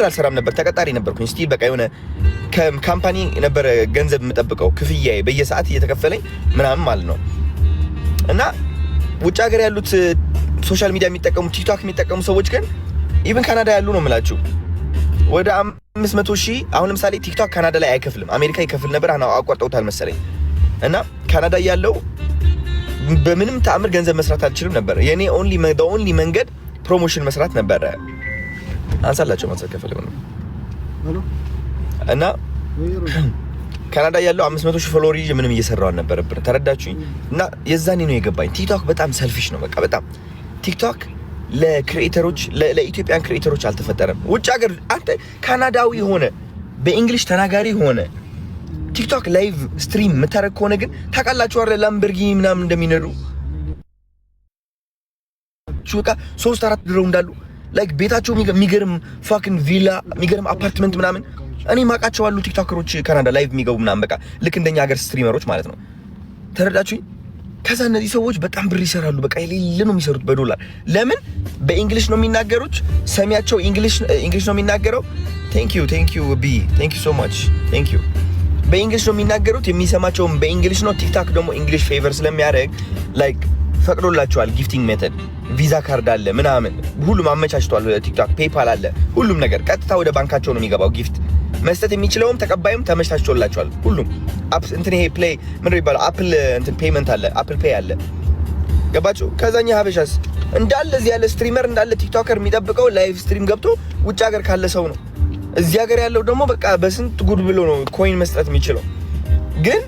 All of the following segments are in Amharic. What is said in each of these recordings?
አልሰራም ነበር፣ ተቀጣሪ ነበርኩኝ። Still በቃ የሆነ company ነበረ ገንዘብ የምጠብቀው፣ ክፍያዬ በየሰዓት እየተከፈለኝ ምናምን ማለት ነው። እና ውጭ ሀገር ያሉት social media የሚጠቀሙ፣ ቲክቶክ የሚጠቀሙ ሰዎች ግን even ካናዳ ያሉ ነው የምላችሁ ወደ 500,000። አሁን ለምሳሌ ቲክቶክ ካናዳ ላይ አይከፍልም። አሜሪካ ይከፍል ነበር፣ አሁን አቋርጠውታል መሰለኝ። እና ካናዳ ያለው በምንም ተአምር ገንዘብ መስራት አልችልም ነበር። የኔ only መንገድ promotion መስራት ነበረ። አንሳላቸው ማንሳት ከፈለጉ ነው። እና ካናዳ ያለው 500,000 follower ይዤ ምንም እየሰራው አልነበረብን። ተረዳችሁኝ? እና የዛኔ ነው የገባኝ ቲክቶክ በጣም selfish ነው። በቃ በጣም ቲክቶክ ለ creator ኦች፣ ለ Ethiopian creator ኦች አልተፈጠረም። ውጭ ሀገር አንተ ካናዳዊ ሆነ፣ በ English ተናጋሪ ሆነ፣ ቲክቶክ live stream የምታደርግ ከሆነ ግን ታውቃላችሁ አይደል ላምበርጊኒ ምናምን እንደሚነዱ፣ በቃ ሶስት አራት ድረው እንዳሉ፣ like ቤታቸው የሚገርም fucking ቪላ፣ የሚገርም አፓርትመንት ምናምን። እኔ ማውቃቸው አሉ TikToker ኦች ካናዳ live የሚገቡ ምናምን፣ በቃ ልክ እንደኛ ሀገር streamer ኦች ማለት ነው። ተረዳችሁኝ? ከዛ እነዚህ ሰዎች በጣም ብር ይሰራሉ። በቃ የሌለ ነው የሚሰሩት በዶላር። ለምን? በ English ነው የሚናገሩት። ሰሚያቸው English ነው የሚናገረው። Thank you, thank you B, thank you so much, thank you። በ English ነው የሚናገሩት። የሚሰማቸውም በ English ነው። ቲክቶክ ደግሞ English favor ስለሚያደርግ like ፈቅዶላቸዋል። Gifting method ቪዛ ካርድ አለ ምናምን፣ ሁሉም አመቻችቷል። ቲክቶክ ፔፓል አለ፣ ሁሉም ነገር ቀጥታ ወደ ባንካቸው ነው የሚገባው። Gift መስጠት የሚችለውም ተቀባዩም ተመቻችቶላቸዋል። ሁሉም app እንትን ይሄ play ምንድን ነው ይባላል? Apple እንትን payment አለ፣ Apple Pay አለ። ገባችሁ? ከዛኛ ሀበሻስ እንዳለ እዚህ ያለ streamer፣ እንዳለ TikToker የሚጠብቀው live stream ገብቶ ውጭ ሀገር ካለ ሰው ነው። እዚህ ሀገር ያለው ደግሞ በቃ በስንት ጉድ ብሎ ነው coin መስጠት የሚችለው። ግን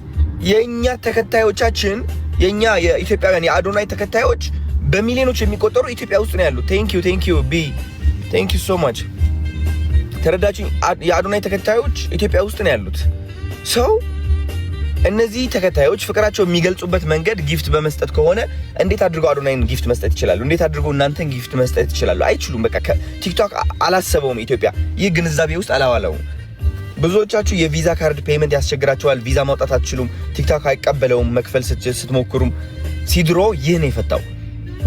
የእኛ ተከታዮቻችን፣ የእኛ የኢትዮጵያውያን የአዶናይ ተከታዮች በሚሊዮኖች የሚቆጠሩ ኢትዮጵያ ውስጥ ነው ያሉት። Thank you, thank you B, thank you so much። ተረዳችሁኝ? የአዶናይ ተከታዮች ኢትዮጵያ ውስጥ ነው ያሉት። So እነዚህ ተከታዮች ፍቅራቸው የሚገልጹበት መንገድ gift በመስጠት ከሆነ እንዴት አድርገው አዶናይን gift መስጠት ይችላሉ? እንዴት አድርገው እናንተን gift መስጠት ይችላሉ? አይችሉም። በቃ ቲክቶክ አላሰበውም። ኢትዮጵያ ይህ ግንዛቤ ውስጥ አላዋለውም። ብዙዎቻችሁ የቪዛ card payment ያስቸግራችኋል። ቪዛ ማውጣት አትችሉም። ቲክቶክ አይቀበለውም መክፈል ስትሞክሩም። ሲድሮ ይህ ነው የፈታው።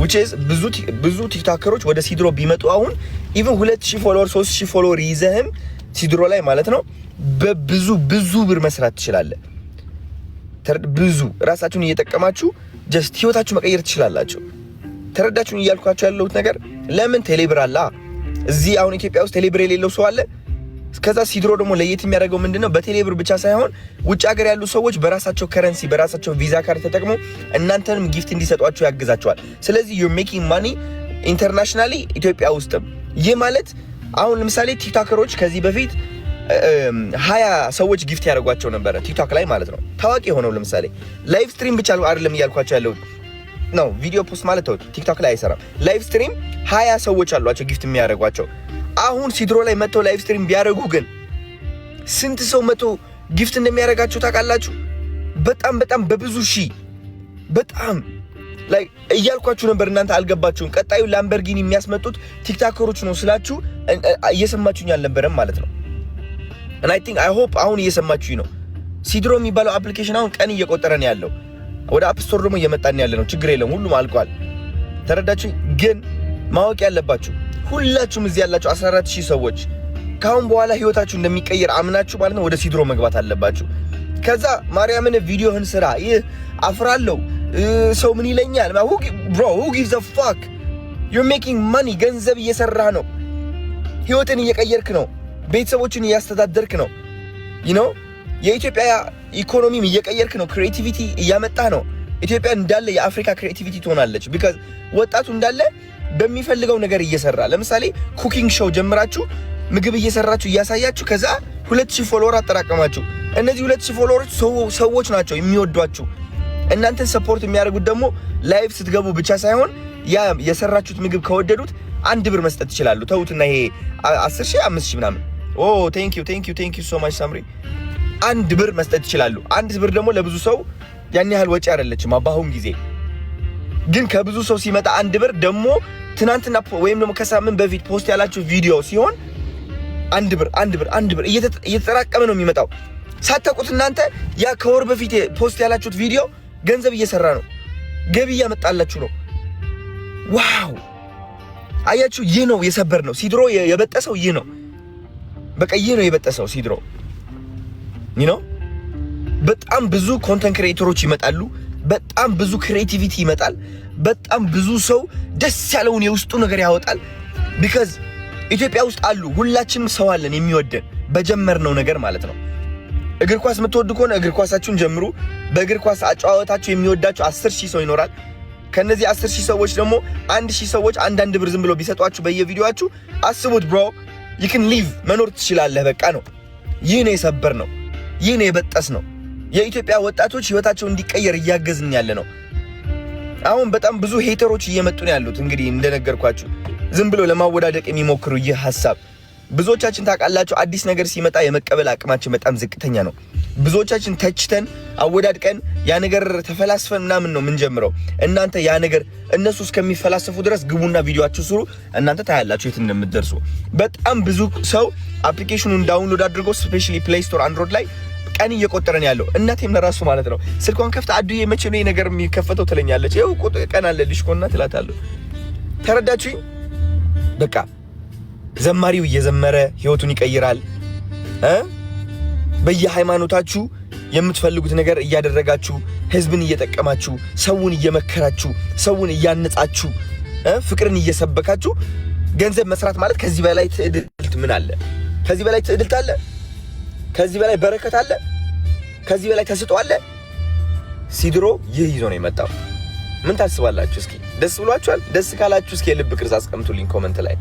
Which is ብዙ ብዙ TikToker ኦች ወደ ሲድሮ ቢመጡ አሁን even 2000 follower፣ 3000 follower ይዘህም ሲድሮ ላይ ማለት ነው በብዙ ብዙ ብር መስራት ትችላለህ። ብዙ ራሳችሁን እየጠቀማችሁ just ህይወታችሁ መቀየር ትችላላችሁ። ተረዳችሁን? እያልኳችሁ ያለሁት ነገር ለምን ቴሌብር አለ እዚህ። አሁን ኢትዮጵያ ውስጥ ቴሌብር የሌለው ሰው አለ? ከዛ ሲድሮ ደግሞ ለየት የሚያደርገው ምንድነው? በቴሌብር ብቻ ሳይሆን ውጭ ሀገር ያሉ ሰዎች በራሳቸው currency፣ በራሳቸው ቪዛ ካርድ ተጠቅመው እናንተንም gift እንዲሰጧችሁ ያግዛቸዋል። ስለዚህ you're making money internationally ኢትዮጵያ ውስጥም። ይህ ማለት አሁን ለምሳሌ TikToker ኦች ከዚህ በፊት 20 ሰዎች gift ያደርጓቸው ነበረ ቲክቶክ ላይ ማለት ነው። ታዋቂ የሆነው ለምሳሌ live stream ብቻ አይደለም እያልኳቸው ያለሁት ነው። ቪዲዮ post ማለት ተውት፣ ቲክቶክ ላይ አይሰራም። Live stream 20 ሰዎች አሏቸው gift የሚያደርጓቸው። አሁን ሲድሮ ላይ መጥተው live stream ቢያደርጉ ግን ስንት ሰው መጥቶ gift እንደሚያደርጋቸው ታውቃላችሁ? በጣም በጣም በብዙ ሺህ። በጣም like እያልኳችሁ ነበር፣ እናንተ አልገባችሁም። ቀጣዩ ላምበርጊኒ የሚያስመጡት TikToker ኦች ነው ስላችሁ እየሰማችሁኝ አልነበረም ማለት ነው። And I think, I hope አሁን እየሰማችሁኝ ነው። ሲድሮ የሚባለው application አሁን ቀን እየቆጠረ ነው ያለው። ወደ App Store ደግሞ እየመጣን ያለ ነው። ችግር የለም፣ ሁሉም አልቋል። ተረዳችሁ? ግን ማወቅ ያለባችሁ ሁላችሁም እዚህ ያላችሁ 14,000 ሰዎች ከአሁን በኋላ ህይወታችሁ እንደሚቀየር አምናችሁ ማለት ነው ወደ ሲድሮ መግባት አለባችሁ። ከዛ ማርያምን ቪዲዮህን ስራ። ይህ አፍራለሁ፣ ሰው ምን ይለኛል? Bro, who gives a fuck? You're making money። ገንዘብ እየሰራህ ነው። ህይወትን እየቀየርክ ነው። ቤተሰቦችን እያስተዳደርክ ነው። የኢትዮጵያ ኢኮኖሚም እየቀየርክ ነው። Creativity እያመጣህ ነው። ኢትዮጵያ እንዳለ የአፍሪካ creativity ትሆናለች። Because ወጣቱ እንዳለ በሚፈልገው ነገር እየሰራ፣ ለምሳሌ cooking show ጀምራችሁ ምግብ እየሰራችሁ እያሳያችሁ ከዛ 2000 follower አጠራቀማችሁ። እነዚህ 2000 follower ኦች ሰዎች ናቸው የሚወዷችሁ። እናንተን support የሚያደርጉት ደግሞ live ስትገቡ ብቻ ሳይሆን ያ የሰራችሁት ምግብ ከወደዱት 1 ብር መስጠት ይችላሉ። ተዉትና ይሄ 10,000፣ 5000 ምናምን። Oh, thank you, thank you, thank you so much ሳምሪ። 1 ብር መስጠት ይችላሉ። 1 ብር ደግሞ ለብዙ ሰው ያን ያህል ወጪ አይደለችም። በአሁን ጊዜ ግን ከብዙ ሰው ሲመጣ 1 ብር ደግሞ ትናንትና ወይም ደግሞ ከሳምንት በፊት post ያላችሁ ቪዲዮ ሲሆን 1 ብር፣ 1 ብር፣ 1 ብር እየተጠራቀመ ነው የሚመጣው። ሳታውቁት እናንተ ያ ከወር በፊት post ያላችሁት ቪዲዮ ገንዘብ እየሰራ ነው፣ ገቢ እያመጣላችሁ ነው። Wow፣ አያችሁ፣ ይህ ነው የሰበር ነው ሲድሮ የበጠሰው ይህ ነው። በቃ ይህ ነው የበጠሰው ሲድሮ። በጣም ብዙ content creator ኦች ይመጣሉ። በጣም ብዙ creativity ይመጣል። በጣም ብዙ ሰው ደስ ያለውን የውስጡ ነገር ያወጣል። Because ኢትዮጵያ ውስጥ አሉ፣ ሁላችንም ሰው አለን የሚወደን በጀመርነው ነገር ማለት ነው። እግር ኳስ የምትወዱ ከሆነ እግር ኳሳችሁን ጀምሩ። በእግር ኳስ አጨዋወታችሁ የሚወዳችሁ 10,000 ሰው ይኖራል። ከነዚህ 10,000 ሰዎች ደግሞ 1,000 ሰዎች አንዳንድ ብር ዝም ብሎ ቢሰጧችሁ በየቪዲዮአችሁ፣ አስቡት bro፣ you can live፣ መኖር ትችላለህ። በቃ ነው። ይህ ነው የሰበርነው። ይህ ነው የበጠስነው። የኢትዮጵያ ወጣቶች ህይወታቸው እንዲቀየር እያገዝን ያለ ነው። አሁን በጣም ብዙ hater ኦች እየመጡ ነው ያሉት። እንግዲህ እንደነገርኳችሁ ዝም ብሎ ለማወዳደቅ የሚሞክሩ ይህ ሀሳብ ብዙዎቻችን ታውቃላችሁ፣ አዲስ ነገር ሲመጣ የመቀበል አቅማችን በጣም ዝቅተኛ ነው። ብዙዎቻችን ተችተን፣ አወዳድቀን፣ ያ ነገር ተፈላስፈን ምናምን ነው የምንጀምረው። እናንተ ያ ነገር እነሱ እስከሚፈላሰፉ ድረስ ግቡና ቪዲዮአችሁ ስሩ። እናንተ ታያላችሁ የት እንደምትደርሱ። በጣም ብዙ ሰው application ኑን download አድርጎ especially Play Store Android ላይ ቀን እየቆጠረን ያለው፣ እናቴም ለራሱ ማለት ነው ስልኳን ከፍታ "አዱዬ፣ መቼ ነው ነገር የሚከፈተው?" ትለኛለች። ይኸው ቀን አለልሽ እኮ እና ትላታለሁ። ተረዳችሁኝ? በቃ ዘማሪው እየዘመረ ህይወቱን ይቀይራል እ በየሃይማኖታችሁ የምትፈልጉት ነገር እያደረጋችሁ፣ ህዝብን እየጠቀማችሁ፣ ሰውን እየመከራችሁ፣ ሰውን እያነጻችሁ፣ ፍቅርን እየሰበካችሁ ገንዘብ መስራት ማለት ከዚህ በላይ ትዕድልት ምን አለ? ከዚህ በላይ ትዕድልት አለ? ከዚህ በላይ በረከት አለ? ከዚህ በላይ ተሰጥኦ አለ? ሲድሮ ይህ ይዞ ነው የመጣው። ምን ታስባላችሁ? እስኪ ደስ ብሏችኋል? ደስ ካላችሁ እስኪ የልብ ቅርጽ አስቀምጡልኝ comment ላይ።